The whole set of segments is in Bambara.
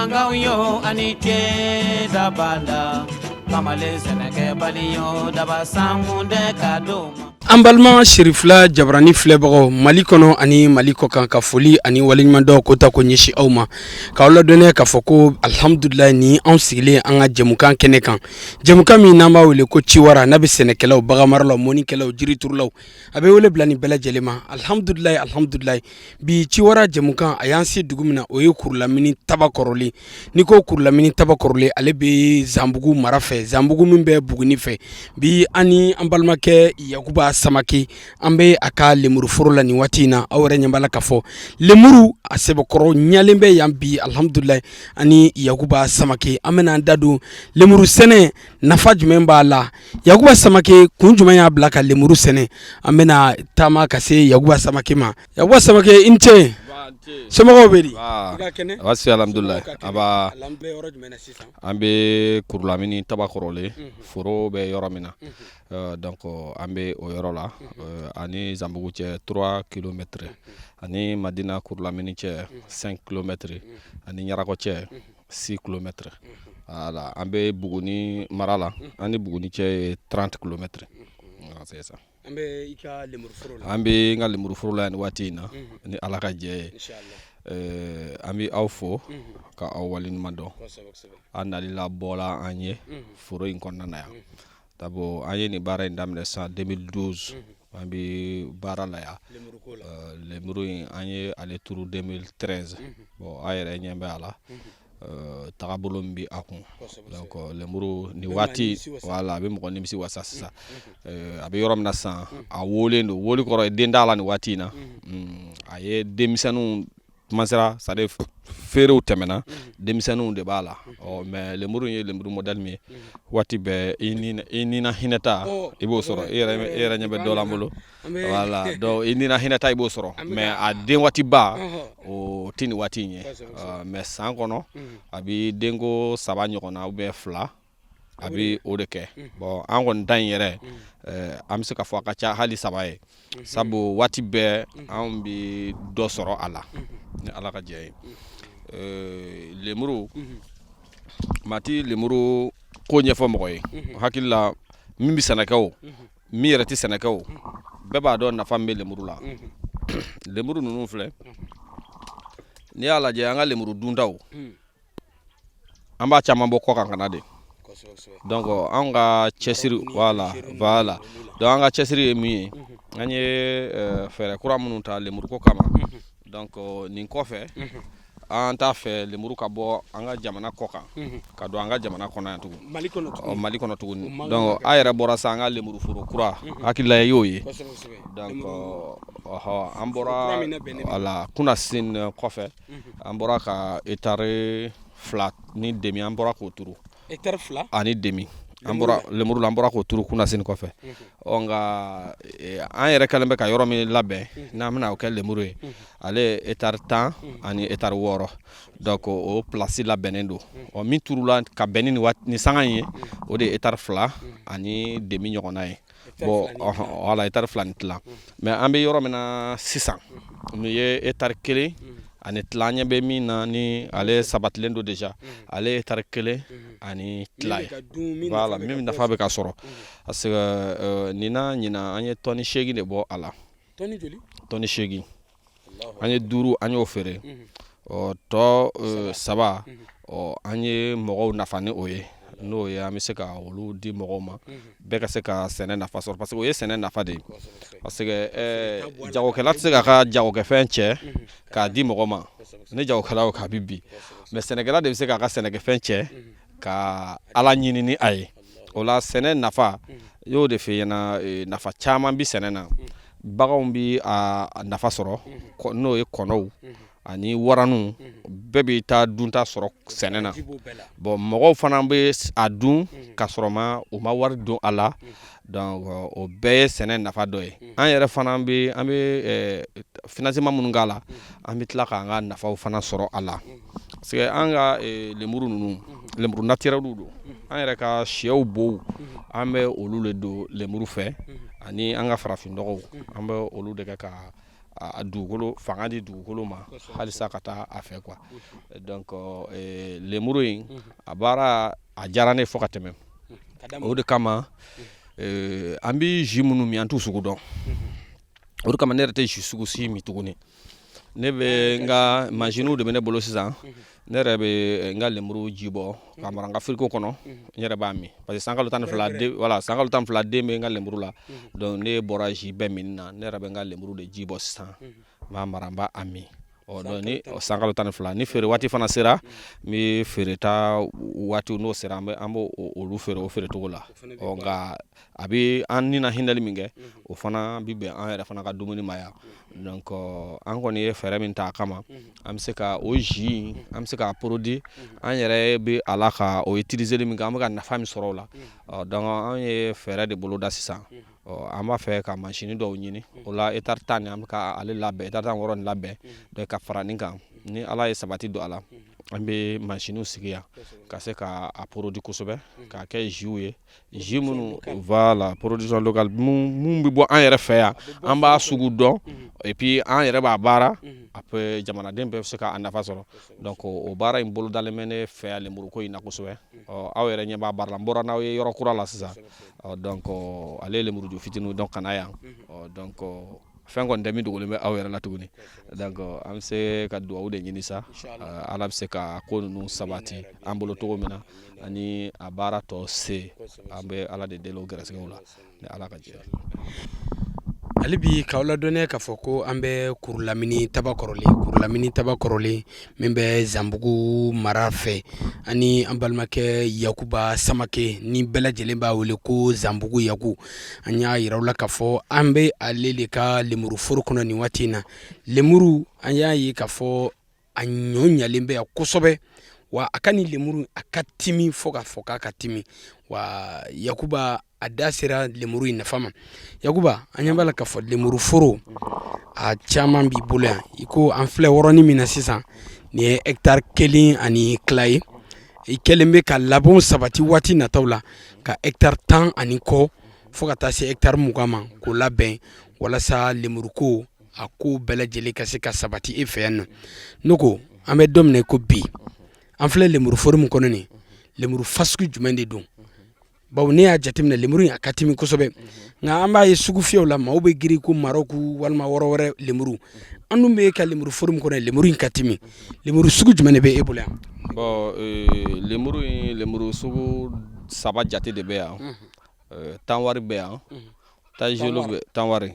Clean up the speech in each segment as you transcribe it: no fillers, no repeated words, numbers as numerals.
Mankaw yo ani ce dabada kamalen sɛnɛkɛbali yo daba sankun tɛ ka don ma. An balima Sirifila Jabarani filɛbagaw Mali kɔnɔ ani Mali kɔ kan, ka foli ani waleɲumandɔn ko ta ko ɲɛsin aw ma, k'aw ladɔnniya k'a fɔ ko alihamudulilayi, ni anw sigilen an ka jɛmukan kɛnɛ kan, jɛmukan min n'an b'a wele ko Ciwara, n'a bɛ sɛnɛkɛlaw, baganmaralaw, mɔnikɛlaw, jiriturulaw, a bɛ wele bila nin bɛɛ lajɛlen ma. Alihamudulilayi, alihamudulilayi, bi Ciwara jɛmukan a y'an se dugu min na, o ye Kurulamini Tabakɔrɔlen. N'i ko Kurulamini Tabakɔrɔlen, ale bɛ Zanbugu mara fɛ, Zanbugu min bɛ Buguni fɛ. Bi an ni an balimakɛ Yakuba Samake, an bɛ a ka lemuruforo la nin waati in na. Aw yɛrɛ ɲɛ b'a la k'a fɔ lemuru a sɛbɛkɔrɔ ɲalen bɛ yan bi. Alihamudulilayi, ani Yakuba Samake, an bɛna an da don lemuru sɛnɛ nafa jumɛn b'a la. Yakuba Samake, kun jumɛn y'a bila ka lemuru sɛnɛ? An bɛna taama ka se Yakuba Samake ma. Yakuba Samake, i ni ce. Somɔgɔw bɛ di? Baasi, alhamdulilayi. Aba, an bɛ Kurulamini Tabakɔrɔlen, foro bɛ yɔrɔ min na, donc an bɛ o yɔrɔ la. Ani Zanbugu cɛ 3 kilomètres, ani Madina Kurulamini cɛ 5 kilomètres, ani Ɲarakɔ cɛ 6 kilomètres. Voilà, an bɛ Buguni mara la, an ni Buguni cɛ ye 30 kilomètres, c'est ça. An bɛ i ka lemuruforo la. An bɛ n ka lemuruforo la nin waati in na, ni Ala ka jɛ ye. An bɛ aw fo ka aw waleɲuman dɔn an nali la bɔla an ye foro in kɔnɔna na yan. D'abord, an ye nin baara in daminɛ san 2012, an bɛ baara la yan. Lemuru in, an ye ale turu 2013. Bon, aw yɛrɛ ɲɛ bɛ a la, tagabolo min bɛ a kun. Donc lemuru nin waati, voilà, a bɛ mɔgɔ nimisi wasa sisan. A bɛ yɔrɔ min na sisan, a wolen don. Woli kɔrɔ ye den t'a la nin waati in na. A ye denmisɛnninw commencera, c'est à dire feerew tɛmɛna, denmisɛnninw de b'a la. Ɔ mais lemuru ye lemuru modèle min ye, waati bɛɛ i nina hinɛ ta, i b'o sɔrɔ. E yɛrɛ ɲɛ bɛ dɔ la n bolo, voilà. Donc i nina hinɛ ta, i b'o sɔrɔ, mais a den waati ba o tɛ nin waati in ye. Mais san kɔnɔ a bɛ denko saba ɲɔgɔn na ou bien fila, a bɛ o de kɛ. Bon, an kɔni ta in yɛrɛ, an bɛ se k'a fɔ a ka ca hali saba ye, sabu waati bɛɛ anw bɛ dɔ sɔrɔ a la, ni Ala ka jɛ ye. Lemuru, maa ti lemuru ko ɲɛfɔ mɔgɔ ye. Hakili la, min bɛ sɛnɛ kɛ o, min yɛrɛ tɛ sɛnɛ kɛ o, bɛɛ b'a dɔn nafa min bɛ lemuru la. Lemuru ninnu filɛ, n'i y'a lajɛ, an ka lemuru duntaw, an b'a caman bɔ kɔ kan ka na de. Donc anw ka cɛsiri, voilà, donc an ka cɛsiri ye min ye, an ye fɛɛrɛ kura minnu ta lemuruko kama. Donc nin kɔfɛ, an t'a fɛ lemuru ka bɔ an ka jamana kɔ kan ka don an ka jamana kɔnɔ yan tugun, Mali kɔnɔ tuguni. Donc a yɛrɛ bɔra sisan, an ka lemuru foro kura, hakilila ye y'o ye. Donc ɔhɔ, an bɔra, voilà, kunasini kɔfɛ, an bɔra ka hectare 2.5, an bɔra k'o turu. Hectare 2 ani demi, an bɔra lemuru la, an bɔra k'o turu kunasini kɔfɛ. Ɔ nka an yɛrɛ kɛlen bɛ ka yɔrɔ min labɛn n'an bɛna o kɛ lemuru ye, ale ye hectare 10 ani hectare 6. Donc o place labɛnnen don. Ɔ min turula ka bɛn ni nin sanga in ye, o de ye hectare 2.5 ɲɔgɔnna ye. Bon, voilà, hectare 2 ni tila. Mais an bɛ yɔrɔ min na sisan, nin ye hectare 1.5, ɲɛ bɛ min na, ni ale sabatilen don déjà, ale ye hectare 1.5 ye. Voilà, min nafa bɛ ka sɔrɔ, parce que nin na ɲinan, an ye tɔni 8 de bɔ a la. Tɔni 8, an ye duuru, an y'o feere. Ɔ tɔ saba, ɔ an ye mɔgɔw nafa ni o ye. N'o ye, an bɛ se ka olu di mɔgɔw ma, bɛɛ ka se ka sɛnɛ nafa sɔrɔ, parce que o ye sɛnɛ nafa de ye. Parce que jagokɛla tɛ se k'a ka jagokɛfɛn cɛ k'a di mɔgɔ ma. Ni jagokɛla y'o kɛ, a bɛ bin. Mais sɛnɛkɛla de bɛ se k'a ka sɛnɛkɛfɛn cɛ ka Ala ɲini ni a ye. O la, sɛnɛ nafa y'o de f'i ɲɛna. Nafa caman bi sɛnɛ na. Baganw bi a nafa sɔrɔ, n'o ye kɔnɔw ani waraninw, bɛɛ bɛ taa dunta sɔrɔ sɛnɛ na. Bon, mɔgɔw fana bɛ a dun ka sɔrɔ ma u ma wari don a la. Donc o bɛɛ ye sɛnɛ nafa dɔ ye. An yɛrɛ fana bɛ, an bɛ financement minnu k'a la, an bɛ tila k'an ka nafaw fana sɔrɔ a la, parce que an ka lemuru ninnu, lemuru naturel don. An yɛrɛ ka sɛw bow, an bɛ olu de don lemuru fɛ, ani an ka farafin nɔgɔw, an bɛ olu de kɛ ka a dugukolo fanga di dugukolo ma halisa ka taa a fɛ quoi. Donc lemuru in a baara a diyara ne fo ka tɛmɛ. O de kama an bɛ jus minnu min, an t'u sugu dɔn. O de kama ne yɛrɛ tɛ jus sugu si min tuguni. Ne bɛ n ka mansinw de bɛ ne bolo sisan. Ne yɛrɛ bɛ n ka lemuru ji bɔ ka mara n ka frigo kɔnɔ, n yɛrɛ b'a min, parce que san kalo 12 den, voilà, san kalo 12 den bɛ n ka lemuru la. Donc ne bɔra jus bɛɛ minni na, ne yɛrɛ bɛ n ka lemuru de ji bɔ sisan, n b'a mara, n b'a min. Ɔ donc ni san kalo 12 ni feere waati fana sera, n bɛ feereta waati n'o sera, an b'o olu feere o feere cogo la. Ɔ nka a bɛ an ni na hinɛli min kɛ, o fana bɛ bɛn an yɛrɛ fana ka dumuni ma yan. Donc an kɔni ye fɛɛrɛ min ta a kama, an bɛ se ka o jus, an bɛ se k'a produit, an yɛrɛ bɛ a la ka o utiliser min kɛ, an bɛ ka nafa min sɔrɔ o la. Ɔ donc an ye fɛɛrɛ de boloda sisan. Ɔ an b'a fɛ ka masini dɔw ɲini o la. Hectare 10 nin, an bɛ ka ale labɛn, hectare 16 nin labɛn. Donc ka fara nin kan, ni Ala ye sabati don a la, an bɛ masiniw sigi yan ka se ka a produit kosɛbɛ, k'a kɛ jus ye, jus minnu, voilà, production locale, mun bɛ bɔ an yɛrɛ fɛ yan, an b'a sugu dɔn, et puis an yɛrɛ b'a baara, après jamanaden bɛɛ bɛ se k'a nafa sɔrɔ. Donc o baara in bolodalen bɛ ne fɛ yan lemuruko in na kosɛbɛ. Ɔ aw yɛrɛ ɲɛ b'a baara la, n bɔra n'aw ye yɔrɔ kura la sisan. Ɔ donc ale ye lemuruju fitininw, donc ka na yan. Ɔ donc fɛn kɔni tɛ min dogolen bɛ aw yɛrɛ la tuguni. Donc an bɛ se ka dugawu de ɲini sa, Ala bɛ se ka ko ninnu sabati an bolo cogo min na ani a baara tɔ se. An bɛ Ala de deli o gɛrɛsɛgɛw la ni Ala ka jɛ. Hali bi k'aw ladɔnniya k'a fɔ ko an bɛ Kurulamini Tabakɔrɔlen, Kurulamini Tabakɔrɔlen min bɛ Zanbugu mara fɛ, ani an balimakɛ Yakuba Samake ni bɛɛ lajɛlen b'a wele ko Zanbugu Yaku. An y'a yira aw la k'a fɔ an bɛ ale de ka lemuruforo kɔnɔ nin waati in na. Lemuru, an y'a ye k'a fɔ a ɲɔ ɲalen bɛ yan kosɛbɛ, wa a ka nin lemuru a ka timi fo k'a fɔ k'a ka timi. Wa Yakuba a da sera lemuru in nafa ma. Yakuba, an ɲɛ b'a la k'a fɔ lemuru foro a caman b'i bolo yan. I ko an filɛ yɔrɔnin min na sisan, nin ye hectare kelen ani tila ye. I kɛlen bɛ ka labɛnw sabati waati nataw la ka hectare 10 ani kɔ fo ka taa se hectare 20 ma k'o labɛn walasa lemuruko a ko bɛɛ lajɛlen ka se ka sabati e fɛ yan nɔ. Ne ko an bɛ don min na i ko bi, an filɛ lemuruforo min kɔnɔ nin, lemuru fasugu jumɛn de don? Bawo ne y'a jateminɛ, lemuru in a ka timi kosɛbɛ, nka an b'a ye sugufiyɛw la, maaw bɛ girin ko Marɔku walima yɔrɔ wɛrɛ lemuru. An dun bɛ ka lemuru foro min kɔnɔ, lemuru in ka timi. Lemuru sugu jumɛn de bɛ e bolo yan? Bon, lemuru in, lemuru sugu saba jate de bɛ yan. Tanwari bɛ yan, tajelo bɛ, tanwari,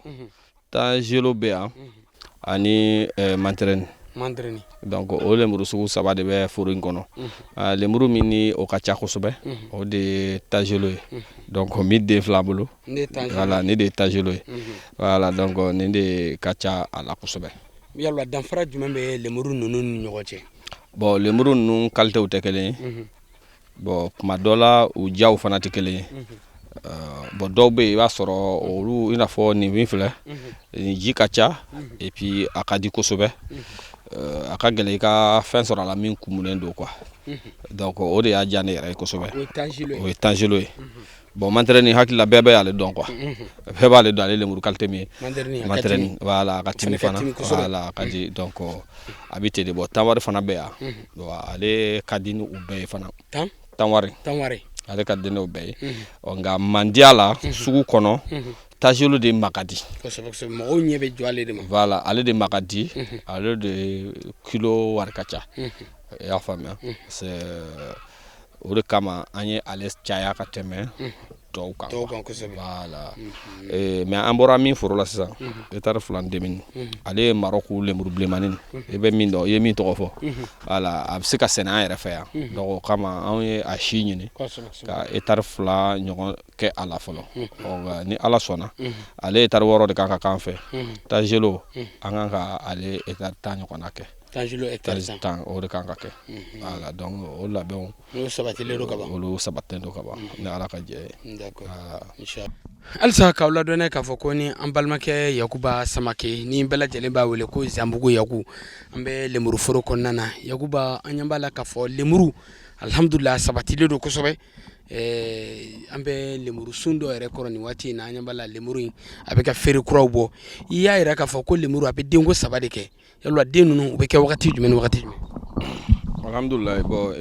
tajelo bɛ yan ani mantarɛni. Donc o lemuru sugu saba de bɛ foro in kɔnɔ. Lemuru min ni o ka ca kosɛbɛ, o de ye tajelo ye. Donc min den fila bolo, voilà, nin de ye tajelo ye. Voilà, donc nin de ka ca a la kosɛbɛ. Yala danfara jumɛn bɛ lemuru ninnu ni ɲɔgɔn cɛ? Bon, lemuru ninnu qualitéw tɛ kelen ye. Bon, kuma dɔ la, u jaw fana tɛ kelen ye. Bon, dɔw bɛ yen, i b'a sɔrɔ olu, i n'a fɔ nin min filɛ nin, ji ka ca et puis a ka di kosɛbɛ. A ka gɛlɛn i ka fɛn sɔrɔ a la min kumunen don quoi. Donc o de y'a diya ne yɛrɛ ye kosɛbɛ, o ye tajelo ye. Bon, mantarɛni, hakili la bɛɛ bɛ ale dɔn quoi, bɛɛ b'ale dɔn, ale lemuru qualité min ye mantarɛni. Voilà, a ka timi fana, voilà, a ka di. Donc a bɛ ten de. Bon, tanwari fana bɛ yan. Bon, ale ka di ni u bɛɛ ye fana. Tanwari, ale ka di n'o bɛɛ ye. Ɔ nka mandiya la sugu kɔnɔ, tajelo de ma ka di. Mɔgɔw ɲɛ bɛ jɔ ale de ma. Voilà, ale de ma ka di, ale de kilo wari ka ca, i y'a faamuya. C'est o de kama an ye ale caya ka tɛmɛ tɔw kan. Voilà. Mais an bɔra min foro la sisan, hectare fila ni demi, ale ye Marɔku lemuru bilenmanin, i bɛ min dɔn, i ye min tɔgɔ fɔ. Voilà, a bɛ se ka sɛnɛ an yɛrɛ fɛ yan. Donc o kama anw ye a si ɲini ka hectare 2 ɲɔgɔn kɛ a la fɔlɔ. Ɔ ni Ala sɔnna, ale hectare 6 de kan ka k'an fɛ. Tajelo, an kan ka ale hectare 10 ɲɔgɔnna kɛ. Tajelo hectare 10, o de kan ka kɛ. Voilà, donc o labɛnw olu sabatilen don ka ban. Olu sabatilen don ka ban ni Ala ka jɛ ye. D'accord. Halisa k'aw ladɔnniya k'a fɔ ko ni an balimakɛ Yakuba Samake ni bɛɛ lajɛlen b'a wele ko Zanbugu Yaku, an bɛ lemuruforo kɔnɔna na. Yakuba, an ɲɛ b'a la k'a fɔ lemuru, alhamdulila, sabatilen don kosɛbɛ. An bɛ lemurusun dɔ yɛrɛ kɔrɔ nin waati in na. An ɲɛ b'a la, lemuru in a bɛ ka feere kuraw bɔ. I y'a jira k'a fɔ ko lemuru a bɛ denko saba de kɛ. Yala den ninnu u bɛ kɛ wagati jumɛn ni wagati jumɛn? Alhamdulilayi. Bon,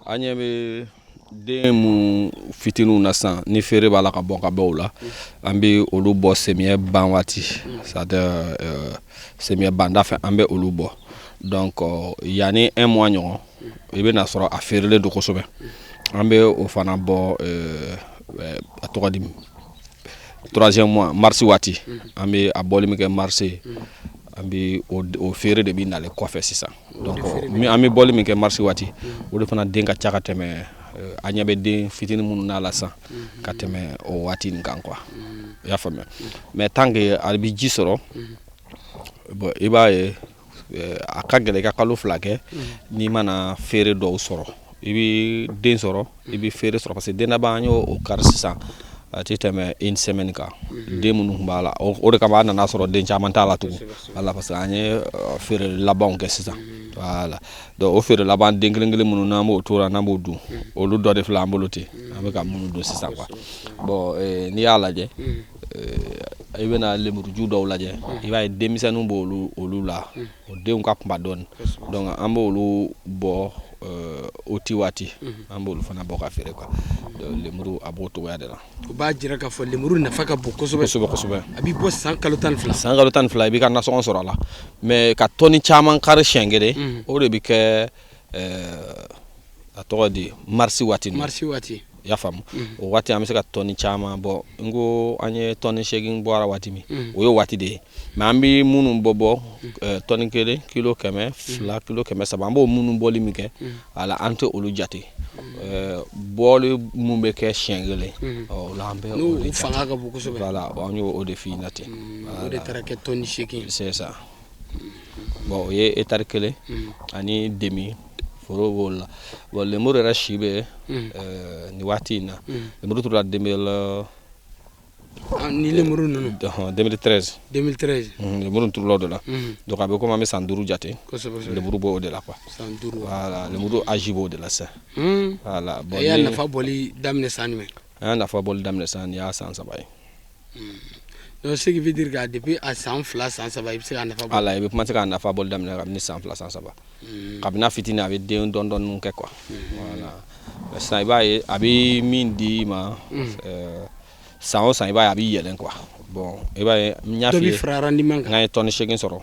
an ɲɛ bɛ den mun fitininw na sisan ni feere b'a la ka bɔ ka bɔ u la, an bɛ olu bɔ samiyɛ ban waati, c'est à dire samiyɛ banda fɛ an bɛ olu bɔ. Donc yanni un mois ɲɔgɔn, i bɛna sɔrɔ a feerelen don kosɛbɛ. An bɛ o fana bɔ, a tɔgɔ di, troisième mois, mars waati. An bɛ a bɔli min kɛ mars, an bɛ o feere de bɛ nalen kɔfɛ sisan. Donc an bɛ bɔli min kɛ mars waati, o de fana den ka ca ka tɛmɛ an ɲɛ bɛ den fitinin minnu n'a la sisan, ka tɛmɛ o waati nin kan quoi. I y'a faamuya? Mais tant que a bɛ ji sɔrɔ, bon, i b'a ye a ka gɛlɛn i ka kalo 2 kɛ n'i mana feere dɔw sɔrɔ. I bɛ den sɔrɔ, i bɛ feere sɔrɔ, parce que den laban an y'o kari sisan, a tɛ tɛmɛ une semaine kan. Den minnu tun b'a la, o de kama an nana sɔrɔ den caman t'a la tugun. Voilà, parce que an ye feere labanw kɛ sisan. Voilà, donc o feere laban den kelen kelen minnu n'an b'o tora n'an b'o dun, olu dɔ de filɛ an bolo ten, an bɛ ka minnu dun sisan quoi. Bon, n'i y'a lajɛ, i bɛna lemuruju dɔw lajɛ, i b'a ye denmisɛnninw b'olu olu la, o denw ka kunba dɔɔni. Donc an b'olu bɔ o waati, an b'olu fana bɔ ka feere quoi. Donc lemuru a b'o cogoya de la. O b'a jira k'a fɔ lemuru nafa ka bon kosɛbɛ. Kosɛbɛ kosɛbɛ. A b'i bɔ san kalo 12. San kalo 12, i b'i ka nasɔngɔ sɔrɔ a la. Mais ka tɔni caman kari siɲɛ kelen, o de bɛ kɛ, a tɔgɔ di, marisi waati. Marisi waati. I y'a faamu? O waati an bɛ se ka tɔni caman bɔ. N ko an ye tɔni 8 bɔra waati min, o ye waati de ye. Mais an bɛ minnu bɔ tɔni 1, kilo 200, kilo 300, an b'o minnu bɔli min kɛ a la, an tɛ olu jate. Bɔli mun bɛ kɛ siɲɛ kelen, o la an bɛ o de jate. Fanga ka bon kosɛbɛ. Voilà, an y'o de f'i ɲɛna ten. O de taara kɛ tɔni 8. C'est ça. Bon, o ye hectare 1 ani demi foro b'o la. Bon, lemuru yɛrɛ si bɛ nin waati in na, lemuru turula 2000. Ni lemuru ninnu. 2013. 2013. Lemuru turula o de la. Donc a bɛ komi an bɛ san 5 jate. Kosɛbɛ. Lemuru b'o de la quoi. San 5. Voilà, lemuru âge b'o de la sisan. Voilà. Bon, e y'a nafa bɔli daminɛ san jumɛn? An y'a nafa bɔli daminɛ sisan, nin y'a san 3 ye. Donc ce qui veut dire que depuis a san 2, san 3, i bɛ se k'a nafa bɔ. Voilà, i bɛ commencer k'a nafa bɔli daminɛ kabini san 2, san 3. Kabini a fitinin, a bɛ den dɔɔni dɔɔni kɛ quoi. Voilà, sisan i b'a ye a bɛ min di i ma san o san, i b'a ye a bɛ yɛlɛn quoi. Bon, i b'a ye n y'a Dɔ f'i bɛ ye fara rendement kan. N'an ye tɔni 8 sɔrɔ,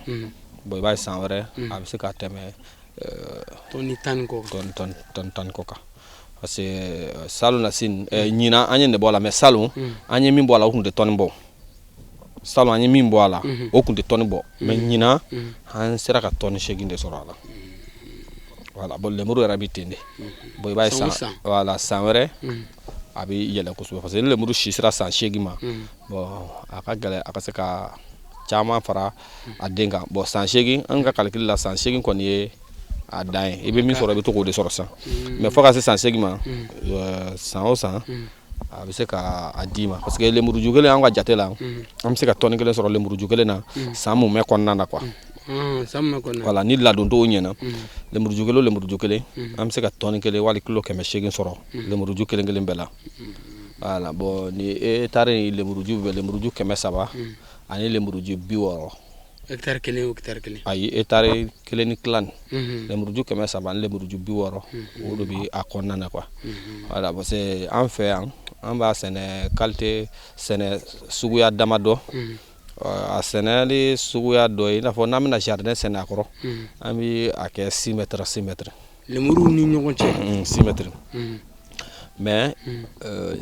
bon, i b'a ye san wɛrɛ a bɛ se ka tɛmɛ Tɔni 10 ni kɔ. tɔni 10 kɔ kan. Parce que salon na sini, ɲinan an ye nin de bɔ a la, mais salon an ye min bɔ a la, o tun tɛ tɔni bɔ. Salon an ye min bɔ a la, o tun tɛ tɔni bɔ, mais ɲinan an sera ka tɔni 8 de sɔrɔ a la. Voilà. Bon, lemuru yɛrɛ bɛ ten de. Bon, i b'a ye San o san san. Voilà, san wɛrɛ a bɛ yɛlɛn kosɛbɛ, parce que ni lemuru si sera san 8 ma, bon, a ka gɛlɛn a ka se ka caman fara a den kan. Bon, san 8, an ka calcul la, san 8 kɔni ye a dan ye. I bɛ min sɔrɔ, i bɛ to k'o de sɔrɔ sisan. Mais fo ka se san 8 ma, san o san a bɛ se ka a d'i ma, parce que lemuruju kelen, an ka jate la, an bɛ se ka tɔni 1 sɔrɔ lemuruju kelen na san mumɛ kɔnɔna na quoi. San mumɛ kɔnɔna. Voilà, ni ladoncogo ɲɛna, lemuruju kelen o lemuruju kelen, an bɛ se ka tɔni 1 wali kilo 800 sɔrɔ lemuruju kelen kelen bɛɛ la. Voilà. Bon, ni hectare ni lemuruju bɛ lemuruju 300 ani lemuruju 60. Hectare 1 o hectare 1. Ayi, hectare 1 ni tila nin, lemuruju 300 ani lemuruju 60, o de bɛ a kɔnɔna na quoi. Voilà, parce que an fɛ yan, an b'a sɛnɛ qualité sɛnɛ suguya damadɔ. A sɛnɛli suguya dɔ ye, i n'a fɔ n'an bɛna jardin sɛnɛ a kɔrɔ, an bɛ a kɛ 6 mètres 6 mètres. Lemuru ni ɲɔgɔn cɛ. 6 mètres. Mais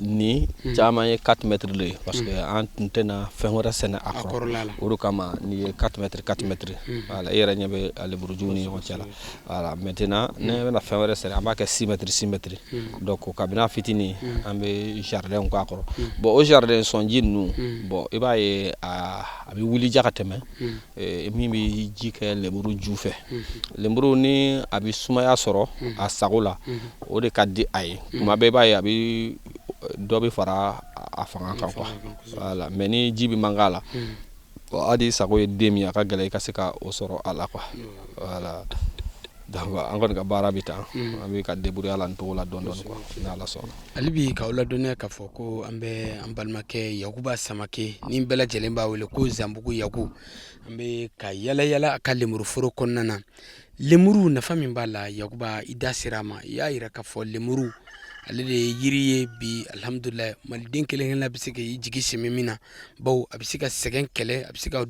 ni caman ye 4 mètres de ye, parce que an tun tɛna fɛn wɛrɛ sɛnɛ a A kɔrɔ. Kɔrɔla la. O de kama nin ye 4 mètres 4 mètres. Voilà, e yɛrɛ ɲɛ bɛ a lemurujuw ni ɲɔgɔn cɛ la. Voilà, maintenant ne bɛna fɛn wɛrɛ sɛnɛ, an b'a kɛ 6 mètres 6 mètres. Donc kabini a fitinin, an bɛ jardin k'a kɔrɔ. Bon, o jardin sɔnji ninnu, bon, i b'a ye a bɛ wuli ja ka tɛmɛ min bɛ ji kɛ lemuru ju fɛ. Lemuru ni a bɛ sumaya sɔrɔ a sago la, o de ka di a ye. Tuma bɛɛ i b'a ye a bɛ dɔ bɛ fara a fanga kan quoi. Voilà, mais ni ji bɛ man k'a la, bon, hali i sago ye den min ye, a ka gɛlɛn i ka se ka o sɔrɔ a la quoi. Voilà. Donc an kɔni ka baara bɛ tan, an bɛ ka débrouiller a la nin cogo la dɔɔni dɔɔni quoi, n'Ala sɔnna. Hali bi k'aw ladɔnniya k'a fɔ ko an bɛ an balimakɛ Yakuba Samake ni bɛɛ lajɛlen b'a wele ko Zanbugu Yaku. An bɛ ka yala yala a ka lemuruforo kɔnɔna na. Lemuru nafa min b'a la, Yakuba, i da sera a ma. I y'a yira k'a fɔ lemuru ale de ye yiri ye bi, alhamdulilayi, maliden kelen kelenna bɛ se k'i jigi sɛmɛ min na, bawo a bɛ se ka sɛgɛn kɛlɛ, a bɛ se ka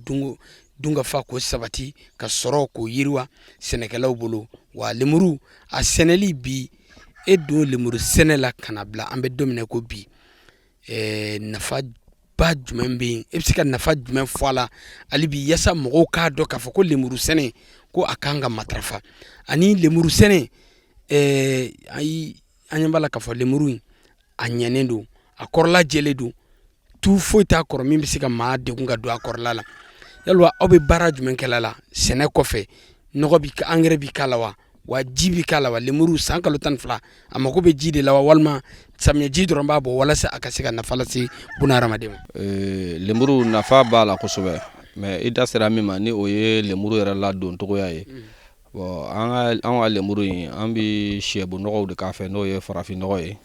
dunkafa k'o sabati, ka sɔrɔ k'o yiriwa sɛnɛkɛlaw bolo. Wa lemuru a sɛnɛli bi, e don lemuru sɛnɛ la ka na bila an bɛ don min na ko bi, nafa ba jumɛn bɛ yen? E bɛ se ka nafa jumɛn fɔ a la hali bi, yaasa mɔgɔw k'a dɔn k'a fɔ ko lemuru sɛnɛ ko a kan ka matarafa? Ani lemuru sɛnɛ, ayi, an ɲɛ b'a la k'a fɔ lemuru in a ɲɛnen don, a kɔrɔla jɛlen don, tu foyi t'a kɔrɔ min bɛ se ka maa degun ka don a kɔrɔla la. Yalima aw bɛ baara jumɛn kɛla la sɛnɛ kɔfɛ? Nɔgɔ bi, angɛrɛ bi k'a la wa? Wa ji bi k'a la wa? Lemuru san kalo 12 a mako bɛ ji de la wa, walima samiyɛ ji dɔrɔn b'a bɔ walasa a ka se ka nafa lase buna hadamaden ma? Lemuru nafa b'a la kosɛbɛ, mais i da sera min ma, ni o ye lemuru yɛrɛ ladon cogoya ye. Bon, an ka lemuru in, an bɛ sɛbo nɔgɔw de k'a fɛ, n'o ye farafin nɔgɔ ye.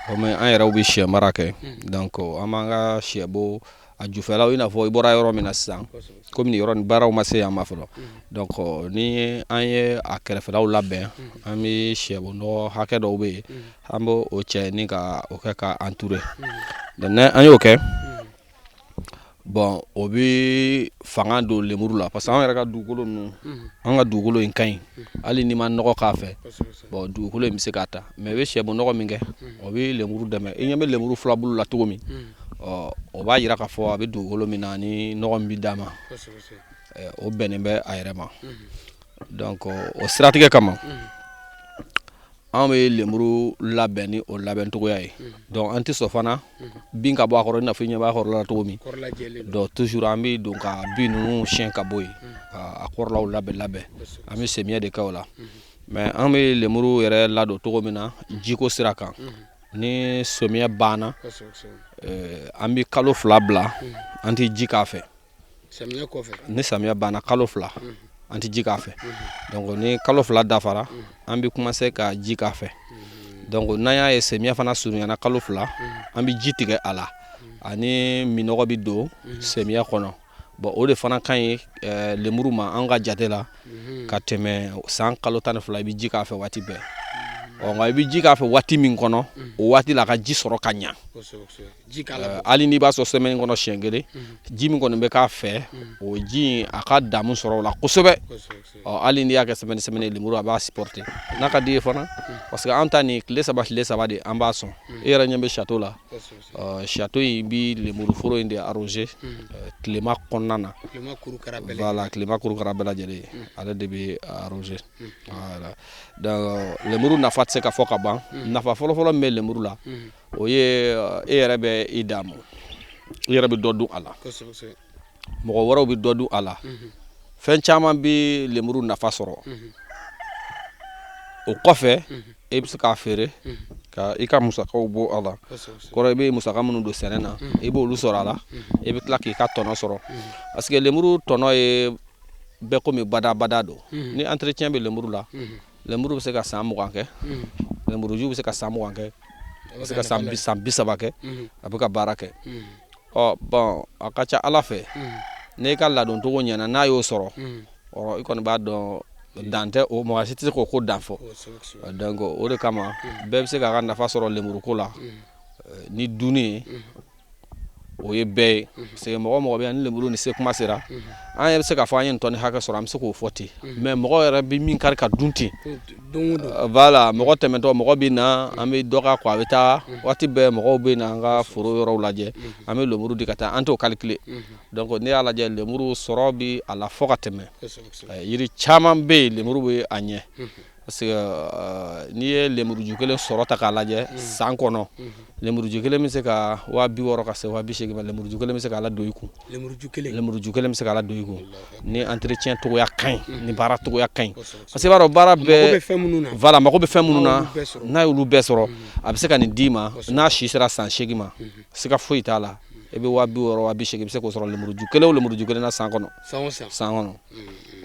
Komi an yɛrɛw bɛ sɛ mara kɛ, donc an b'an ka sɛbo a jufɛlaw, i n'a fɔ i bɔra yɔrɔ min na sisan, komi nin yɔrɔ nin baaraw ma se yan ma fɔlɔ. Donc ni an ye a kɛrɛfɛlaw labɛn, an bɛ sɛbo nɔgɔ hakɛ dɔw bɛ yen, an b'o cɛ ni ka o kɛ ka entourer. Donc ni an y'o kɛ, bon, o bɛ fanga don lemuru la, parce que an yɛrɛ ka dugukolo ninnu, an ka dugukolo in ka ɲi. Hali n'i ma nɔgɔ k'a fɛ, bon, dugukolo in bɛ se k'a ta, mais i bɛ sɛbo nɔgɔ min kɛ, o bɛ lemuru dɛmɛ. I ɲɛ bɛ lemuru filabulu la cogo min, ɔ o b'a jira k'a fɔ a bɛ dugukolo min na ni nɔgɔ min bɛ d'a ma, o bɛnnen bɛ a yɛrɛ ma. Donc o siratigɛ kama, an bɛ lemuru labɛn ni o labɛn cogoya ye. Donc an tɛ sɔn fana bin ka bɔ a kɔrɔ, i n'a fɔ i ɲɛ b'a kɔrɔla la cogo min. Donc toujours an bɛ don ka bin ninnu siɲɛ ka bɔ yen, ka a kɔrɔlaw labɛn labɛn. An bɛ samiyɛ de kɛ o la. Mais an bɛ lemuru yɛrɛ ladon cogo min na jiko sira kan, ni samiyɛ banna, an bɛ kalo 2 bila, an tɛ ji k'a fɛ. Ni samiyɛ banna, kalo 2, an tɛ ji k'a fɛ. Donc ni kalo 2 dafara, an bɛ commencer ka ji k'a fɛ. Donc n'an y'a ye samiyɛ fana surunyana kalo 2, an bɛ ji tigɛ a la, ani minɔgɔ bɛ don samiyɛ kɔnɔ. Bon, o de fana ka ɲi lemuru ma an ka jate la, ka tɛmɛ san kalo 12 i bɛ ji k'a fɛ waati bɛɛ. Ɔ nka i bɛ ji k'a fɛ waati min kɔnɔ, o waati la a ka ji sɔrɔ ka ɲa. Hali n'i b'a sɔn semaine kɔnɔ siɲɛ kelen, ji min kɔni bɛ k'a fɛ, o ji in a ka damu sɔrɔ o la kosɛbɛ. Ɔ hali n'i y'a kɛ semaine semaine, lemuru a b'a supporter. N'a ka di ye fana, parce que an ta nin tile 3 tile 3 de an b'a sɔn. E yɛrɛ ɲɛ bɛ château la, château in bi lemuru foro in de arroser tilema kɔnɔna na. Voilà, tilema kurukara bɛɛ lajɛlen, ale de bɛ arroser. Voilà, donc lemuru nafa tɛ se ka fɔ ka ban. Nafa fɔlɔfɔlɔ min bɛ lemuru la, o ye e yɛrɛ bɛ i damu, i yɛrɛ bɛ dɔ dun a la, mɔgɔ wɛrɛw bɛ dɔ dun a la. Fɛn caman bɛ lemuru nafa sɔrɔ. O kɔfɛ, e bɛ se k'a feere ka i ka musakaw bɔ a la kɔrɔ. I bɛ musaka minnu don sɛnɛ na, i b'olu sɔrɔ a la, i bɛ tila k'i ka tɔnɔ sɔrɔ, parce que lemuru tɔnɔ ye bɛɛ komi badabada don. Ni entretien bɛ lemuru la, lemuru bɛ se ka san 20 kɛ, lemuruju bɛ se ka san 20 kɛ, a bɛ se ka san 30 kɛ, a bɛ ka baara kɛ. Ɔ bon, a ka ca Ala fɛ, n'i ka ladoncogo ɲɛna, n'a y'o sɔrɔ, ɔ i kɔni b'a dɔn dan tɛ o, mɔgɔ si tɛ se k'o ko dan fɔ. Donc o de kama bɛɛ bɛ se k'a ka nafa sɔrɔ lemuruko la ni dunni ye. O ye bɛɛ ye, parce que mɔgɔ mɔgɔ bɛ yan ni lemuru ni se kuma sera, an yɛrɛ bɛ se k'a fɔ an ye nin tɔni hakɛ sɔrɔ, an bɛ se k'o fɔ ten. Mais mɔgɔ yɛrɛ bɛ min kari ka dun ten, voilà, mɔgɔ tɛmɛtɔ, mɔgɔ bɛ na, an bɛ dɔ k'a kɔ, a bɛ taa. Waati bɛɛ mɔgɔw bɛ na an ka foro yɔrɔw lajɛ, an bɛ lemuru di ka taa, an t'o calculer. Donc n'i y'a lajɛ, lemuru sɔrɔ bɛ a la fo ka tɛmɛ. Yiri caman bɛ yen, lemuru bɛ a ɲɛ, parce que n'i ye lemuruju kelen sɔrɔ ta k'a lajɛ san kɔnɔ, lemuruju kelen bɛ se ka 60 000 ka se 80 000 ma. Lemuruju kelen bɛ se k'a la don i kun, lemuruju kelen bɛ se k'a la don i kun, ni entretien cogoya ka ɲi, ni baara cogoya ka ɲi, parce que i b'a dɔn baara bɛɛ, voilà, mago bɛ fɛn minnu na, n'a y'olu bɛɛ sɔrɔ, a bɛ se ka nin d'i ma. N'a si sera san 8 ma, siga foyi t'a la, i bɛ 60 000, 80 000 i bɛ se k'o sɔrɔ lemuruju kelen o lemuruju kelen na san kɔnɔ, san kɔnɔ.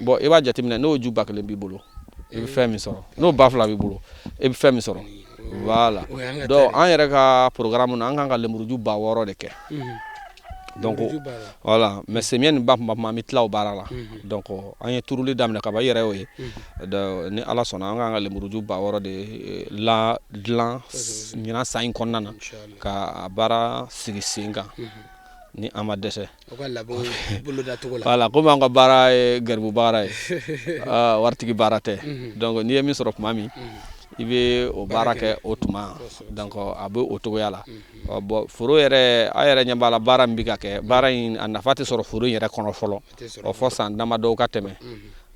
Bon, i b'a jateminɛ, n'o ju 1000 b'i bolo. i bɛ fɛn min sɔrɔ. N'o 2000 b'i bolo, i bɛ fɛn min sɔrɔ, voilà. Donc an yɛrɛ ka programme na, an kan ka lemuruju 6000 de kɛ. Donc voilà, mais samiyɛ nin ba kuma kuma, an bɛ tila o baara la. Donc an ye turuli daminɛ kaban, i yɛrɛ y'o ye. Ni Ala sɔnna, an kan ka lemuruju 6000 de la dilan ɲinan san in kɔnɔna na, ka a baara sigi sen kan ni an ma dɛsɛ. Voilà, komi an ka baara ye garibu baara ye, waritigi baara tɛ. Donc n'i ye min sɔrɔ tuma min, i bɛ o baara kɛ o tuma. Donc a bɛ o cogoya la. Bon, foro yɛrɛ, a yɛrɛ ɲɛ b'a la, baara min bɛ ka kɛ, baara in a nafa tɛ sɔrɔ foro in yɛrɛ kɔnɔ fɔlɔ, o fɔ san damadɔw ka tɛmɛ.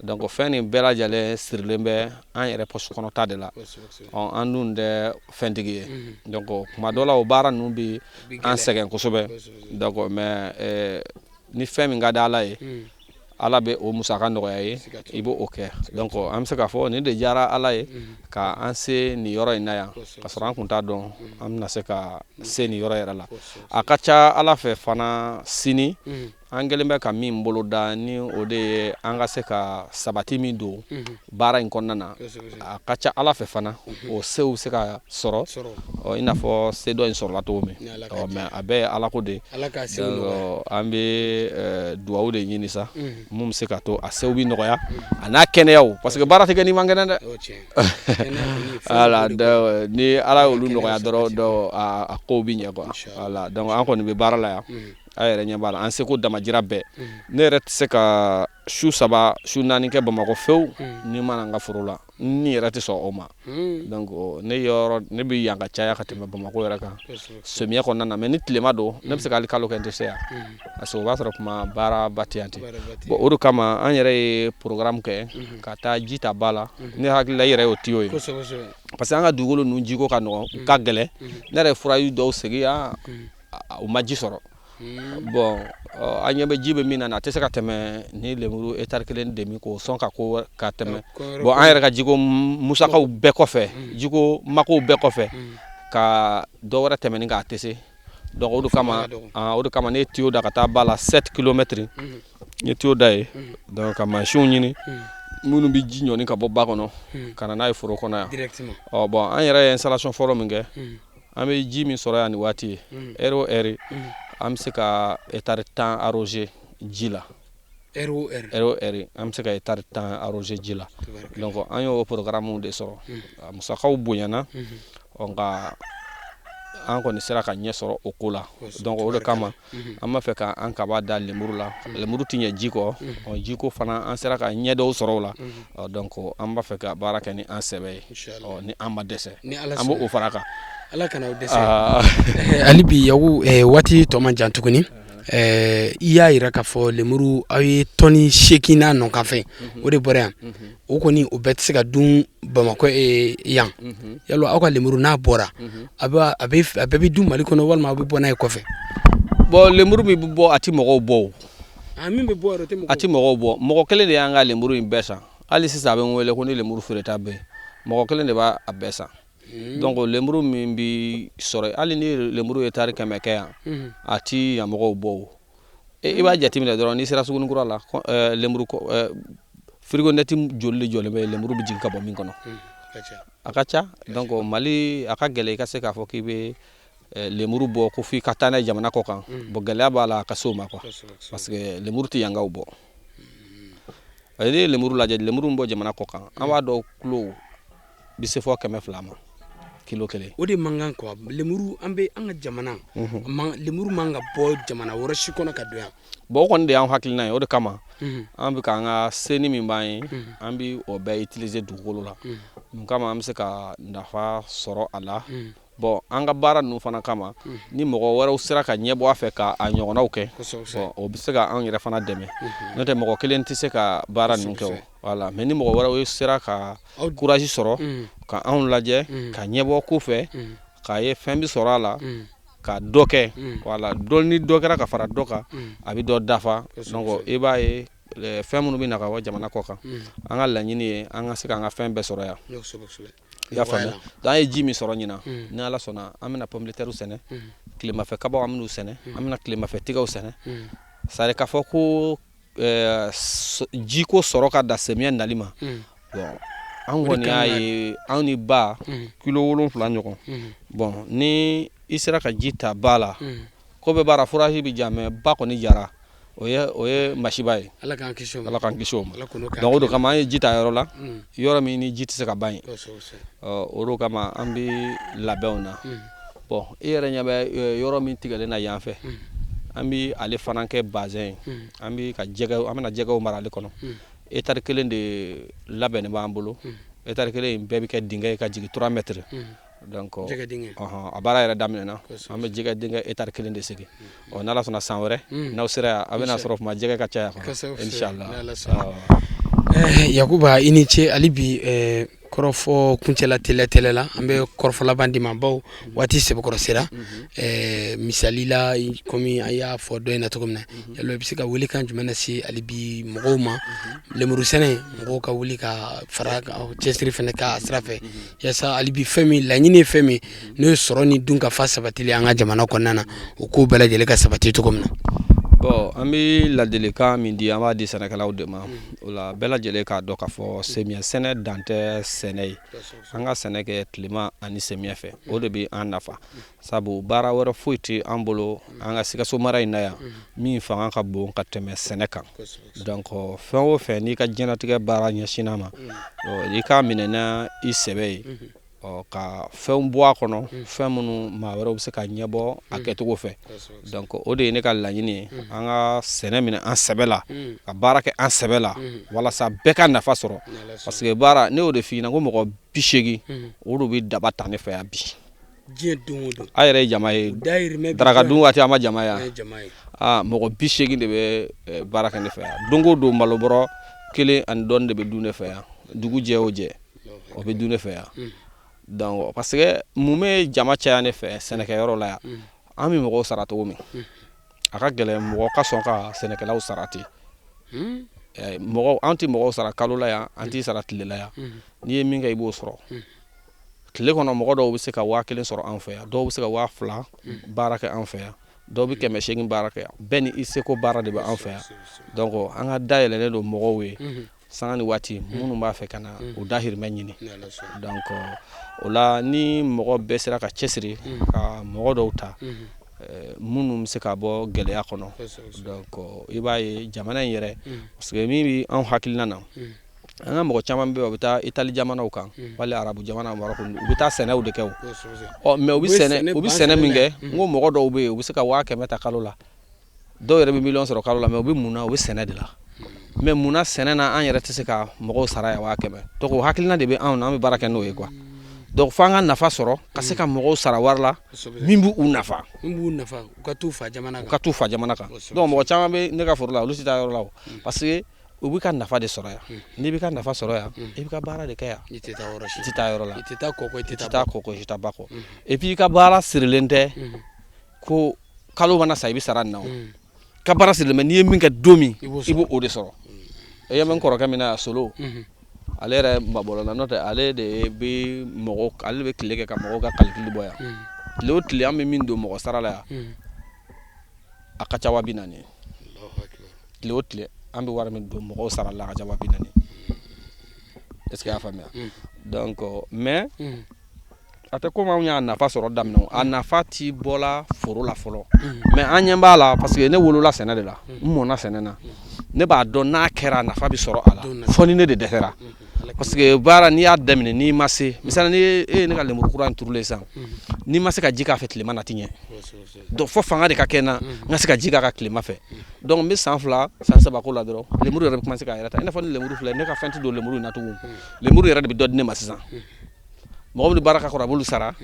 Donc fɛn nin bɛɛ lajɛlen sirilen bɛ an yɛrɛ poche kɔnɔta de la. An dun tɛ fɛntigi ye. Donc kuma dɔ la, o baara ninnu bɛ an sɛgɛn kosɛbɛ. Donc mais ni fɛn min ka di Ala ye, Ala bɛ o musaka nɔgɔya ye, i b'o o kɛ. Donc an bɛ se k'a fɔ nin de diyara Ala ye ka an se nin yɔrɔ in na yan, ka sɔrɔ an kun t'a dɔn an bɛna se ka se nin yɔrɔ yɛrɛ la. A ka ca Ala fɛ fana, sini an kɛlen bɛ ka min boloda, ni o de ye an ka se ka sabati min don baara in kɔnɔna na, a ka ca Ala fɛ fana, o sew bɛ se ka sɔrɔ, i n'a fɔ se dɔ in sɔrɔla cogo min. Mais a bɛɛ ye Ala ko de ye. An bɛ dugawu de ɲini sa, mun bɛ se ka to a sew bɛ nɔgɔya, a n'a kɛnɛyaw, parce que baara tɛ kɛ n'i man kɛnɛ dɛ. Voilà, ni Ala y'olu nɔgɔya dɔrɔn, a kow bɛ ɲɛ quoi. Voilà, donc an kɔni bɛ baara la yan, a yɛrɛ ɲɛ b'a la, an seko damajira bɛɛ. Ne yɛrɛ tɛ se ka su 3, su 4 kɛ Bamakɔ fewu ni ma na n ka foro la. Ni yɛrɛ tɛ sɔn o ma. Donc ne yɔrɔ ne bɛ yan ka caya ka tɛmɛ Bamakɔ yɛrɛ kan samiyɛ kɔnɔna na. Mais ni tilema don, ne bɛ se ka hali kalo kɛ n tɛ se yan, parce que o b'a sɔrɔ kuma baaraba tɛ yan ten. Bon, o de kama an yɛrɛ ye programme kɛ ka taa ji ta ba la. Ne hakili la, i yɛrɛ y'o tiyo ye, parce que an ka dugukolo ninnu jiko ka nɔgɔn, u ka gɛlɛn. Ne yɛrɛ ye furaji dɔw segin yan, u ma ji sɔrɔ. Bon, an ɲɛ bɛ ji bɛ min na, a tɛ se ka tɛmɛ ni lemuru hectare kelen demi k'o sɔn ka ko ka tɛmɛ. Bon, an yɛrɛ ka jiko musakaw bɛɛ kɔfɛ, jiko makow bɛɛ kɔfɛ, ka dɔ wɛrɛ tɛmɛ ni k'a tɛ se. Donc o de kama ne ye tiyo da ka taa ba la, 7 kilomètres n ye tiyo da ye. Donc ka mansinw ɲini minnu bɛ ji ɲɔni ka bɔ ba kɔnɔ ka na n'a ye foro kɔnɔ yan. Ɔ bon, an yɛrɛ ye installation fɔlɔ min kɛ, an bɛ ji min sɔrɔ yan nin waati ye, heure o heure, an bɛ se ka hectare 10 arroser ji la. Heure o heure? Heure o heure, an bɛ se ka hectare 10 arroser ji la. Donc an y'o programme de sɔrɔ. A musakaw bonyana, ɔ nka an kɔni sera ka ɲɛ sɔrɔ o ko la. Donc o de kama an b'a fɛ ka an kaba da lemuru la. Lemuru tɛ ɲɛ ji kɔ, ɔ jiko fana, an sera ka ɲɛ dɔw sɔrɔ o la. Donc an b'a fɛ ka baara kɛ ni an sɛbɛ ye, ɔ ni an ma dɛsɛ, an b'o fara kan. Ala kana o dɛsɛ. Hali bi Yaku, waati tɔ man jan tuguni. I y'a yira k'a fɔ lemuru, aw ye tɔni 8 n'a nɔkanfɛn o de bɔra yan. O kɔni, o bɛɛ tɛ se ka dun Bamakɔ yan. Yala aw ka lemuru n'a bɔra, a bɛɛ bɛ dun Mali kɔnɔ, walima aw bɛ bɔ n'a ye kɔfɛ? Bon, lemuru min bɛ bɔ, a tɛ mɔgɔw bɔ o. Min bɛ bɔ yɛrɛ, a tɛ mɔgɔw bɔ. Mɔgɔ kelen de y'an ka lemuru in bɛɛ san. Hali sisan a bɛ n wele ko ni lemuru feereta bɛ yen, mɔgɔ kelen de b'a bɛɛ san. Donc lemuru min bi sɔrɔ, hali ni lemuru ye tari 100 kɛ yan, a ti yan mɔgɔw bɔ o. I b'a jateminɛ dɔrɔn, n'i sera Sugunikura la, lemuru fourgonnette joli de jɔlen bɛ, lemuru bɛ jigin ka bɔ min kɔnɔ, a ka ca. Donc Mali, a ka gɛlɛn i ka se k'a fɔ k'i bɛ lemuru bɔ ko f'i ka taa n'a ye jamana kɔ kan. Bon, gɛlɛya b'a la a ka se o ma quoi, parce que lemuru tɛ yankaw bɔ. N'i ye lemuru lajɛ, lemuru min bɔ jamana kɔ kan, an b'a dɔn kilo bɛ se fɔ 200 ma, kilo kelen. O de man kan quoi. Lemuru, an bɛ an ka jamana, lemuru man ka bɔ jamana wɛrɛ si kɔnɔ ka don yan. Bon, o kɔni de y'an hakilina ye. O de kama an bɛ k'an ka seni min b'an ye, an bɛ o bɛɛ utiliser dugukolo la. Mun kama? An bɛ se ka nafa sɔrɔ a la. Bon, an ka baara ninnu fana kama, ni mɔgɔ wɛrɛw sera ka ɲɛbɔ a fɛ ka a ɲɔgɔnnaw kɛ, bon, o bɛ se ka anw yɛrɛ fana dɛmɛ. N'o tɛ, mɔgɔ kelen tɛ se ka baara ninnu kɛ o. Voilà, mais ni mɔgɔ wɛrɛw sera ka courage sɔrɔ ka anw lajɛ, ka ɲɛbɔ ko fɛ, k'a ye fɛn bɛ sɔrɔ a la, ka dɔ kɛ, voilà, dɔ ni dɔ kɛra ka fara dɔ kan, a bɛ dɔ dafa. Donc i b'a ye, fɛn minnu bɛ na ka bɔ jamana kɔ kan, an ka laɲini ye an ka se k'an ka fɛn bɛɛ sɔrɔ yan. I y'a faamuya? Donc an ye ji min sɔrɔ ɲinan, ni Ala sɔnna, an bɛna pomme de terre sɛnɛ, tilemafɛ kabaw an bɛn'u sɛnɛ, an bɛna tilemafɛ tigaw sɛnɛ. C'est à dire k'a fɔ ko jiko sɔrɔ ka da samiyɛ nali ma, bon. An kɔni y'a ye anw ni ba kilo 7 ɲɔgɔn. Bon, ni i sera ka ji ta ba la, ko bɛɛ b'a la, forage bɛ ja, mais ba kɔni jara, o ye masiba ye. Ala k'an kisi o ma. Ala k'an kisi o ma. Donc o de kama an ye ji ta yɔrɔ la, yɔrɔ min ni ji tɛ se ka ban yen. O de kama an bɛ labɛnw na. Bon, i yɛrɛ ɲɛ bɛ yɔrɔ min tigɛlen na yan fɛ, an bɛ ale fana kɛ bassin ye. An bɛ ka jɛgɛw, an bɛna jɛgɛw mara ale kɔnɔ. Hectare kelen de labɛnnen b'an bolo. Hectare kelen in bɛɛ bɛ kɛ dingɛ ye ka jigin 3 mètres. Donc a baara yɛrɛ daminɛna. An bɛ jɛgɛ dingɛ hectare kelen de sigi. Ɔ, n'Ala sɔnna, san wɛrɛ n'aw sera yan, a bɛna sɔrɔ kuma jɛgɛ ka caya kɔnɔ, inshallah. Yakuba, i ni ce. Hali bi kɔrɔfɔ kuncɛla teliya teliya la, an bɛ kɔrɔfɔ laban di ma, bawo waati sɛbɛkɔrɔ sera. Misali la, komi an y'a fɔ dɔ in na cogo min na, yala i bɛ se ka welekan jumɛn lase hali bi mɔgɔw ma? Lemuru sɛnɛ, mɔgɔw ka wuli ka fara cɛsiri fana ka sira fɛ, yaasa hali bi fɛn min laɲini ye, fɛn min n'o ye sɔrɔ ni dun ka fa sabatili an ka jamana kɔnɔna na, o ko bɛɛ lajɛlen ka sabati cogo min na. Bon, an bɛ ladilikan min di, an b'a di sɛnɛkɛlaw de ma. O la, bɛɛ lajɛlen k'a dɔn k'a fɔ samiyɛ sɛnɛ dan tɛ sɛnɛ ye. An ka sɛnɛ kɛ tilema ani samiyɛ fɛ, o de bɛ an nafa, sabu baara wɛrɛ foyi tɛ an bolo an ka Sikaso mara in na yan min fanga ka bon ka tɛmɛ sɛnɛ kan. Donc fɛn o fɛn n'i ka diɲɛlatigɛ baara ɲɛsinna ma, i k'a minɛ na i sɛbɛ ye, ɔ ka fɛnw bɔ a kɔnɔ, fɛn minnu maa wɛrɛw bɛ se ka ɲɛbɔ a kɛcogo fɛ. Donc o de ye ne ka laɲini ye: an ka sɛnɛ minɛ an sɛbɛ la, ka baara kɛ an sɛbɛ la, walasa bɛɛ ka nafa sɔrɔ. Parce que baara, ne y'o de f'i ɲɛna ko mɔgɔ 80, o de bɛ daba ta ne fɛ yan bi. Diɲɛ don o don. A yɛrɛ ye jama ye. Daraka dun waati, an ma jama yan. Aa, mɔgɔ 80 de bɛ baara kɛ ne fɛ yan don o don. Malo bɔrɔ kelen ani dɔɔni de bɛ dun ne fɛ yan. Dugu jɛ o jɛ, o bɛ dun ne fɛ yan. Donc parce que mun bɛ jama caya ne fɛ sɛnɛkɛyɔrɔ la yan? An bɛ mɔgɔw sara cogo min, a ka gɛlɛn mɔgɔ ka sɔn ka sɛnɛkɛlaw sara ten. Mɔgɔ, an tɛ mɔgɔw sara kalo la yan, an t'i sara tile la yan. N'i ye min kɛ, i b'o sɔrɔ tile kɔnɔ. Mɔgɔ dɔw bɛ se ka 1000 sɔrɔ an fɛ yan, dɔw bɛ se ka 2000 baara kɛ an fɛ yan, dɔw bɛ 800 baara kɛ yan. Bɛɛ ni i seko baara de bɛ an fɛ yan. Donc an ka dayɛlɛlen don mɔgɔw ye sanga ni waati minnu b'a fɛ ka na u dahirimɛ ɲini. Donc o la, ni mɔgɔ bɛɛ sera ka cɛsiri ka mɔgɔ dɔw ta minnu bɛ se ka bɔ gɛlɛya kɔnɔ, donc i b'a ye jamana in yɛrɛ. Parce que min bɛ anw hakilina na, an ka mɔgɔ caman bɛ yen, u bɛ taa Itali jamanaw kan wali arabu jamana, Marɔku, u bɛ taa sɛnɛw de kɛ o. Ɔ, mais u bɛ sɛnɛ min kɛ, n ko mɔgɔ dɔw bɛ yen, u bɛ se ka 100 000 ta kalo la, dɔw yɛrɛ bɛ miliyɔn sɔrɔ kalo la. Mais u bɛ mun na? U bɛ sɛnɛ de la. Mais mun na sɛnɛ na an yɛrɛ tɛ se ka mɔgɔw sara yan 100 000? Donc o hakilina de bɛ anw na, an bɛ baara kɛ n'o ye quoi. Donc f'an ka nafa sɔrɔ ka se ka mɔgɔw sara wari la min b'u nafa. Min b'u nafa, u ka t'u fa jamana kan. U ka t'u fa jamana kan. Donc mɔgɔ caman bɛ ne ka foro la, olu tɛ taa yɔrɔ la o, parce que u bɛ ka nafa de sɔrɔ yan. N'i bɛ ka nafa sɔrɔ yan, i bɛ ka baara de kɛ yan. I tɛ taa yɔrɔ si. I tɛ taa yɔrɔ la. I tɛ taa kɔkɔ, i tɛ taa kɔkɔ, i tɛ taa ba kɔ. Et puis i ka baara sirilen tɛ ko kalo mana sa i bɛ sara nin na. O ka baara sirilen bɛ, n'i ye min kɛ don min, i b'o o de sɔrɔ. E ɲɛ bɛ n kɔrɔkɛ min na yan, Solo, ale yɛrɛ mabɔla na, n'o tɛ ale de bɛ mɔgɔ, ale de bɛ tile kɛ ka mɔgɔw ka calcul bɔ yan. Tile o tile, an bɛ min don mɔgɔ sara la yan, a ka ca 40 000 ye. Tile o tile, an bɛ wari min don mɔgɔw sara la, a ka ca 40 000. Est ce que i y'a faamuya? Donc mais a tɛ komi anw y'a nafa sɔrɔ daminɛ o, a nafa ti bɔla foro la fɔlɔ, mais an ɲɛ b'a la, parce que ne wolola sɛnɛ de la, n mɔnna sɛnɛ na. Ne b'a dɔn n'a kɛra, a nafa bɛ sɔrɔ a la fɔ ni ne de dɛsɛra. Parce que baara, n'i y'a daminɛ, n'i ma se, misali, ni e ye ne ka lemuru kura in turulen sisan, n'i ma se ka ji k'a fɛ tilema na, a ti ɲɛ. Donc fo fanga de ka kɛ n na, n ka se ka ji k'a kan tilema fɛ. Donc n bɛ san 2, san 3 ko la dɔrɔn, lemuru yɛrɛ bɛ commencer k'a yɛrɛ ta. I n'a fɔ ni lemuru filɛ, ne ka fɛn tɛ don lemuru in na tugun. Lemuru yɛrɛ de bɛ dɔ di ne ma sisan. Mɔgɔ min bɛ baara k'a kɔrɔ, a b'olu sara,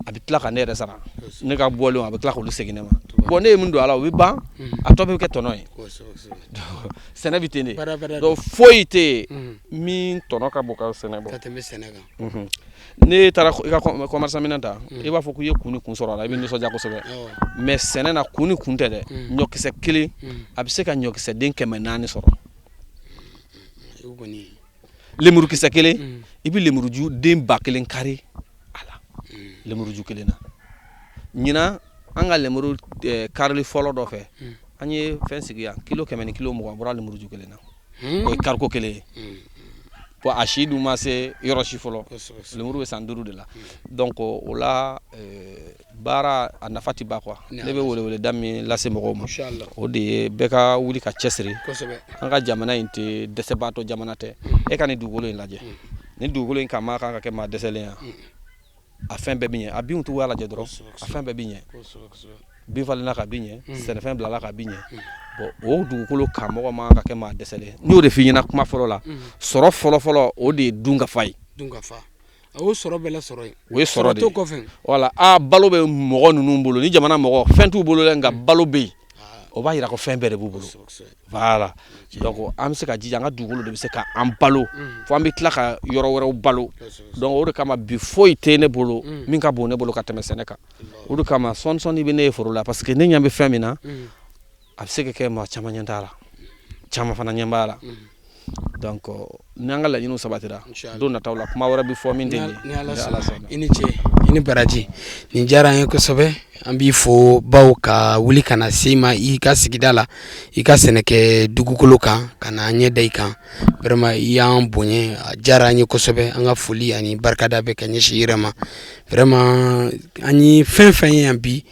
a bɛ tila ka ne yɛrɛ sara. Ne ka bɔlenw, a bɛ tila k'olu segin ne ma. Bon, ne ye min don a la, o bɛ ban, a tɔ bɛ kɛ tɔnɔ ye. Sɛnɛ bɛ ten de. Donc foyi tɛ yen min tɔnɔ ka bon ka sɛnɛ bɔ. Ka tɛmɛ sɛnɛ kan. N'e taara i ka commerçant minɛn ta, i b'a fɔ k'i ye kun ni kun sɔrɔ a la, i bɛ nisɔndiya kosɛbɛ. Mais sɛnɛ na, kun ni kun tɛ dɛ. Ɲɔkisɛ kelen, a bɛ se ka ɲɔkisɛ den 400 sɔrɔ. Lemurukisɛ kelen, i bɛ lemuruju den 1000 kari a la lemuruju kelen na. Ɲinan, an ka lemuru karili fɔlɔ dɔ fɛ, an ye fɛn sigi yan, kilo 100 ni kilo 20 bɔra lemuruju kelen na. O ye kariko kelen ye. Bon, a si dun ma se yɔrɔ si fɔlɔ. Lemuru bɛ san 5 de la. Donc o la, baara a nafa tɛ ban quoi. Ne bɛ weleweleda min lase mɔgɔw ma, o de ye bɛɛ ka wuli ka cɛsiri. An ka jamana in tɛ dɛsɛbaatɔ jamana tɛ. E ka nin dugukolo in lajɛ, nin dugukolo in kan maa kan ka kɛ maa dɛsɛlen yan. A fɛn bɛɛ bɛ ɲɛ, a binw cogoya lajɛ dɔrɔn, a fɛn bɛɛ bɛ ɲɛ. Bin falenna ka bin ɲɛ, sɛnɛfɛn bilala ka bin ɲɛ. Bon, o dugukolo kan mɔgɔ man ka kɛ maa dɛsɛlen. N y'o de f'i ɲɛna kuma fɔlɔ la. Sɔrɔ fɔlɔ-fɔlɔ, o de ye dunkafa ye. Dunkafa, o sɔrɔ bɛɛ la sɔrɔ ye. O ye sɔrɔ de ye kɔfɛ. Wala a balo bɛ mɔgɔ ninnu bolo, ni jamana mɔgɔ fɛn t'u bolo dɛ, nka balo bɛ yen, o b'a yira ko fɛn bɛɛ de b'u bolo. Voilà, donc an bɛ se ka jija, an ka dugukolo de bɛ se ka an balo fo an bɛ tila ka yɔrɔ wɛrɛw balo. Donc o de kama bi, foyi tɛ ne bolo min ka bon ne bolo ka tɛmɛ sɛnɛ kan. O de kama sɔɔni sɔɔni bɛ ne ye foro la, parce que ne ɲɛ bɛ fɛn min na, a bɛ se ka kɛ maa caman ɲɛ t'a la, caman fana ɲɛ b'a la. Donc n'an ka laɲiniw sabatira, don nataw la, kuma wɛrɛ bɛ fɔ min tɛ nin ye. Ni Ala sɔnna. I ni ce, i ni baraji, nin diyara an ye kosɛbɛ. An b'i fo baw ka wuli ka na se i ma i ka sigida la, i ka sɛnɛkɛ dugukolo kan, ka na an ɲɛ da i kan. Vraiment, i y'an bonya, a diyara an ye kosɛbɛ. An ka foli ani barikada bɛ ka ɲɛsin i yɛrɛ ma. Vraiment, an ye fɛn fɛn ye yan bi,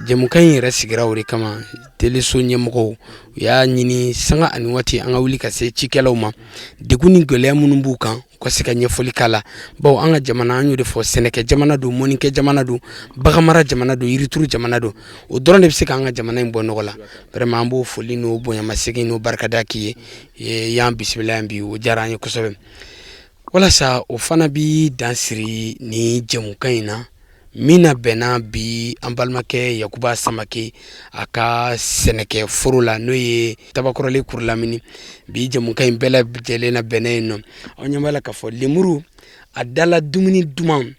jɛmukan in yɛrɛ sigira o de kama. Teleso ɲɛmɔgɔw u y'a ɲini sanga ani waati an ka wuli ka se cikɛlaw ma, degun ni gɛlɛya minnu b'u kan, u ka se ka ɲɛfɔli k'a la. Bawo an ka jamana, an y'o de fɔ, sɛnɛkɛ jamana don, mɔnikɛ jamana don, baganmara jamana don, yirituru jamana don. O dɔrɔn de bɛ se k'an ka jamana in bɔ nɔgɔ la. Vraiment, an b'o foli n'o bonyamasegin n'o barikada k'i ye. Y'an bisimila yan bi, o diyara an ye kosɛbɛ. Walasa o fana bi dan siri ni jɛmukan in na min na bɛnna bi an balimakɛ Yakuba Samake a ka sɛnɛkɛ foro la, n'o ye Tabakɔrɔlen Kurulamini. Bi jɛmukan in bɛɛ lajɛlen na bɛnna yen nɔ. Aw ɲɛ b'a la k'a fɔ lemuru a dala dumuni duman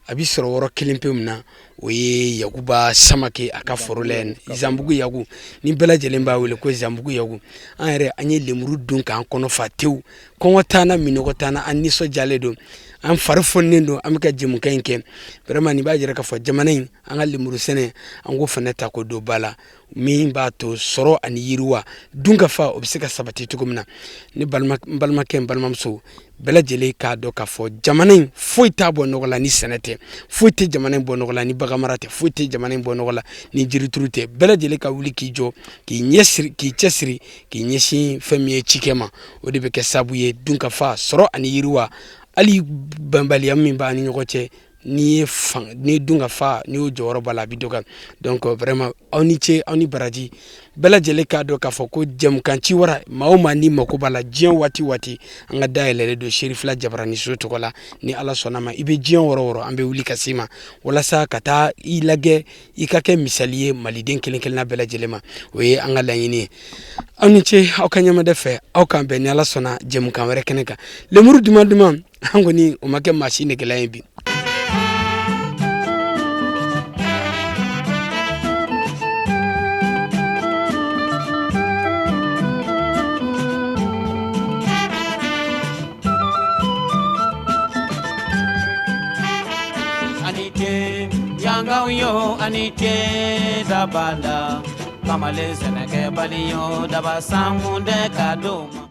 a bɛ sɔrɔ yɔrɔ kelen pe min na, o ye Yakuba Samake a ka foro la yen, Zanbugu Yaku, ni bɛɛ lajɛlen b'a wele ko Zanbugu Yaku. An yɛrɛ, an ye lemuru dun k'an kɔnɔ fa tewu. Kɔngɔ t'an na, minnɔgɔ t'an na, an nisɔndiyalen don, an fari foninen don, an bɛ ka jɛmukan in kɛ. Vraiment, nin b'a jira k'a fɔ jamana in, an ka lemuru sɛnɛ, an k'o fana ta k'o don ba la, min b'a to sɔrɔ ani yiriwa, dunkafa, o bɛ se ka sabati cogo min na. Ne balimakɛ, n balimamuso bɛɛ lajɛlen k'a dɔn k'a fɔ jamana in foyi t'a bɔ nɔgɔ la ni sɛnɛ tɛ, foyi tɛ jamana in bɔ nɔgɔ la ni baganmara tɛ, foyi tɛ jamana in bɔ nɔgɔ la ni jirituru tɛ. Bɛɛ lajɛlen ka wuli k'i jɔ, k'i ɲɛsiri, k'i cɛsiri, k'i ɲɛsin fɛn min ye cikɛ ma, o de bɛ kɛ sababu ye dunkafa, sɔrɔ ani yiriwa. Hali bɛnbaliya min b'an ni ɲɔgɔn cɛ, n'i ye fan ni dunkafa, n'i y'o jɔyɔrɔ b'a la, a bɛ dɔgɔya. Donc vraiment, aw ni ce, aw ni baraji. Bɛɛ lajɛlen k'a dɔn k'a fɔ ko jɛmukan ci wara, maa o maa n'i mako b'a la diɲɛ waati waati, an ka da yɛlɛlen don Serifila Jabaraniso tɔgɔ la. Ni Ala sɔnna ma, i bɛ diɲɛ yɔrɔ o yɔrɔ, an bɛ wuli ka s'i ma walasa ka taa i lajɛ, i ka kɛ misali ye maliden kelen kelenna bɛɛ lajɛlen ma. O ye an ka laɲini ye. Aw ni ce aw ka ɲɛmada fɛ. Aw k'an bɛn ni Ala sɔnna jɛmukan wɛrɛ kɛnɛ kan. Lemuru duman duman, an kɔni o ma kɛ maa si negela ye bi. Yangaw yo ani ce dabala kamalen sɛnɛkɛbali yo daba sankun tɛ ka d'o ma.